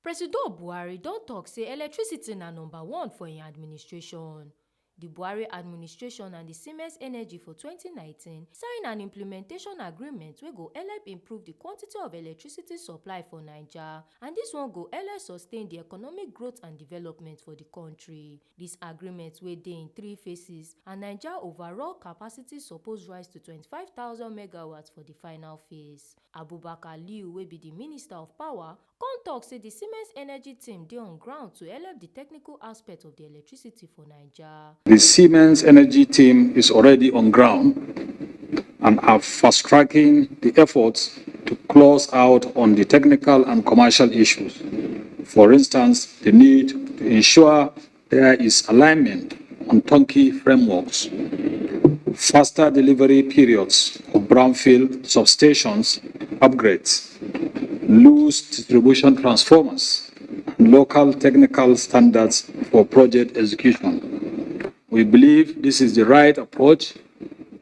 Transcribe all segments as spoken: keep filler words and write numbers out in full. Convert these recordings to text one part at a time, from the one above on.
Presido Buhari don tok say electricity na number one for im administration. Di Buhari administration and di Siemens Energy for twenty nineteen sign an implementation agreement wey go help improve di quantity of electricity supply for Naija, and dis one go help sustain di economic growth and development for di kontri. Dis agreement, wey dey in three phases, and Naija overall capacity suppose rise to twenty-five thousand megawatts for di final phase. Abubakar Liu, wey be di Minister of Power, come tok say di Siemens Energy team dey on ground to help di technical aspect of di electricity for Naija. The Siemens Energy team is already on ground and are fast-tracking the efforts to close out on the technical and commercial issues. For instance, the need to ensure there is alignment on turnkey frameworks, faster delivery periods of brownfield substations upgrades, loose distribution transformers, and local technical standards for project execution. We believe this is the right approach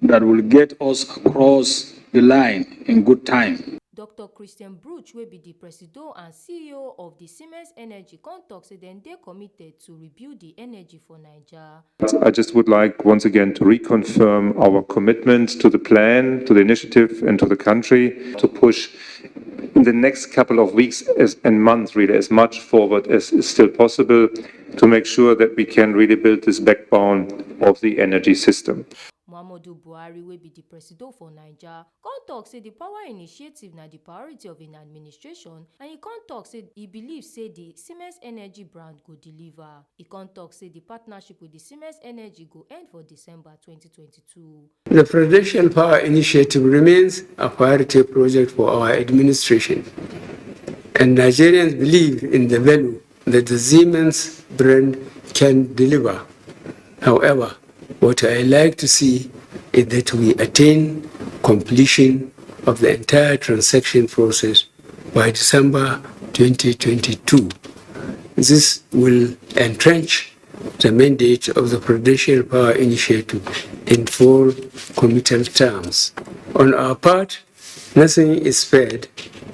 that will get us across the line in good time. Doctor Christian Bruch, wey be di Presido and C E O of di Siemens Energy, come tok say dem dey committed to rebuild di energy for Naija. I just would like once again to reconfirm our commitment to the plan, to the initiative, and to the country to push in the next couple of weeks as, and months, really, as much forward as is still possible to make sure that we can really build this backbone of the energy system. Muhammadu Buhari, wey be di Presido for Naija, come tok say di power initiative na di priority of im administration, and e come tok say e believe say di Siemens Energy brand go deliver. E come tok say di partnership with di Siemens Energy go end for December twenty twenty-two. The Presidential Power Initiative remains a priority project for our administration, and Nigerians believe in the value that the Siemens brand can deliver. However, what I like to see is that we attain completion of the entire transaction process by December twenty twenty-two. This will entrench the mandate of the Presidential Power Initiative in four committal terms. On our part, nothing is spared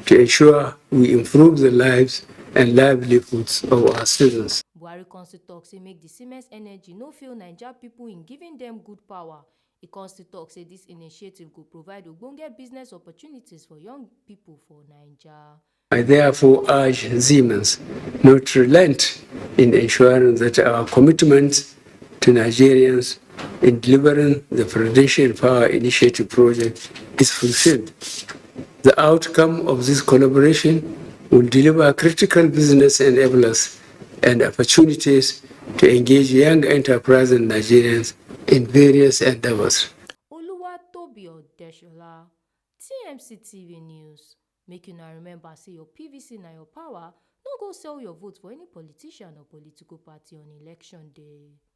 to ensure we improve the lives and livelihoods of our citizens. Buhari come still tok say make di Siemens Energy no fail Naija pipo in giving dem good power. E come still tok say dis initiative go provide ogbonge business opportunities for young pipo for Naija. I therefore urge Siemens not to relent in ensuring that our commitment to Nigerians in delivering the Presidential Power Initiative project is fulfilled. The outcome of this collaboration will deliver critical business enablers and opportunities to engage young enterprising Nigerians in various endeavors. Oluwatobi Odeshola, T M C T V News. Make una remember say your P V C na your power. No go sell your vote for any politician or political party on election day.